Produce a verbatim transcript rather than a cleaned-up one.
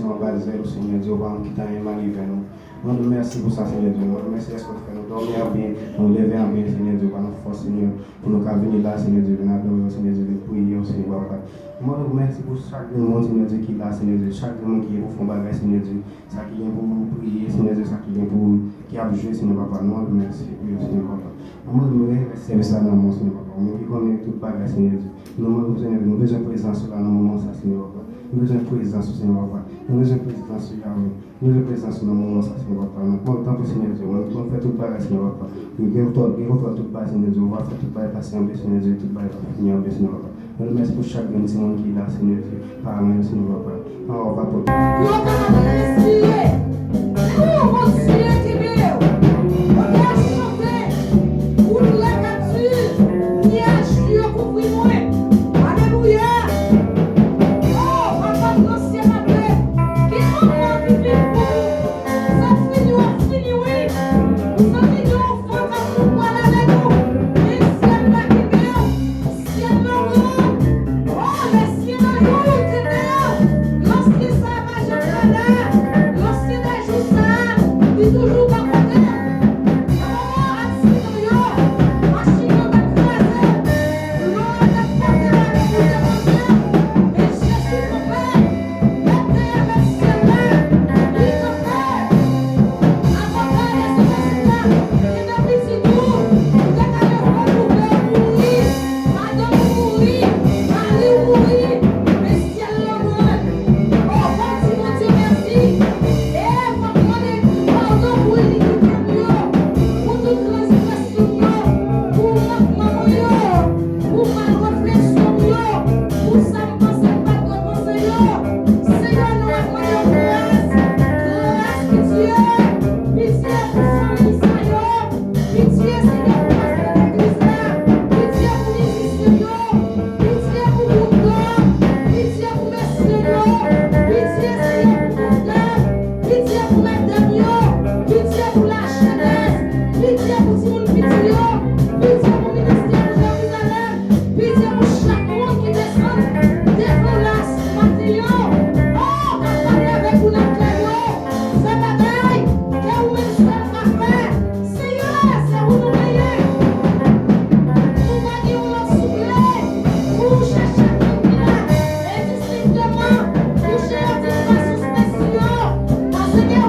Anba zèl ou, Senyè Dye, ou pa janm kite anyen mal rive nou. Nou di w mèsi pou sa, Senyè Dye. Nou di w mèsi dèske w fè nou dòmi an byen, nou leve an byen, Senyè Dye, ou ba nou fòs, Senyè, pou nou ka vini la, Senyè Dye, vin adore w, Senyè Dye, vin priye w, Senyè Papa. Nou di w mèsi pou chak grenn moun, Senyè Dye, ki la, Senyè Dye, chak grenn moun ki gen pou fè yon bagay, Senyè Dye, sa ki gen pou priye, Senyè Dye, sa ki gen pou, ki ap jwe, Senyè Papa. Nou di w mèsi pou yo, Senyè Papa. Nou di w mèsi sèvis la nan men w, Senyè Papa. Ou menm ki konnen tout bagay, Senyè Dye. Nou mande w, Senyè, nou bezwen prezans ou la nan moman sa, Senyè Papa. Nou bezwen prezans ou, Senyè Papa. Nou bezwen prezans ou, Yahweh. Nou bezwen prezans ou nan moman sa, Senyè Papa. Nou kontan pou Senyè Dye. Ou menm ki konn fè tout bagay, Senyè Papa. Ou gen kontwòl, gen kontwòl tout bagay, Senyè Dye. Ou va fè tout bagay pase an byen, Senyè Dye. Tout bagay va fini an byen, Senyè Papa. Nou remèsye pou chak grenn timoun ki la, Senyè Dye. Paran yo, Senyè Papa. Paran yo, Papa. Yo kapab respire. Wi, Bondye kenbe yo. Yo te chante. Wout la k ap di, nyaj yo kouvri mwen. Alelouya. O, Papa m nan syèl la, gen moman ki vin pou ou. Sa fini, w ap fini, wi. Ou santi gen yon fantom pou pral avèk ou. Men syèl la kenbe w. Syèl la wont. O, lè syèl la wont, kenbe w. Lansyen sa a pa janm pa la. Lansyen dè jou sa a, li toujou bò kote w. Nan moman aksidan yo, machin yo t ap kraze, lò a t ap pote w ale pou te manje, men Jezi kanpe. Mete avèk syèl la, li kanpe. Avoka Jezi Kris la, li nan pitit ou, ou te ka retwouve w mouri, madanm ou mouri, mari w mouri, men syèl la wont. O, fò m di Bondye mèsi. E fò m mande padon pou inikwite m yo, pou tout transgresyon m yo, pou mankman mwen yo, pou mal refleksyon m yo, pou sa m panse m pa t dwe panse yo. Senyè, nou ap mande w gras, gras, pitye, pitye pou fanmi sa yo, pitye, Senyè, pou pastè legliz la, pitye pou mizisyen yo, pitye pou group yo, pitye pou mesye yo, pitye, Senyè, pou tout dam, pitye pou medam yo, pitye pou lajenès, pitye pou timoun piti yo, pitye pou ministè Jerizalèm. Pitye pou chak moun ki desann devan las maten yo. O, k ap pale avèk ou nan klè yo. Fè bagay ke ou menm sèl ka fè. Senyè, se ou nou genyen. Nou pa gen yon lòt souple. Ou chèche moun ki la endistinkteman. Kouche yo di pa sou spesi yo. Paske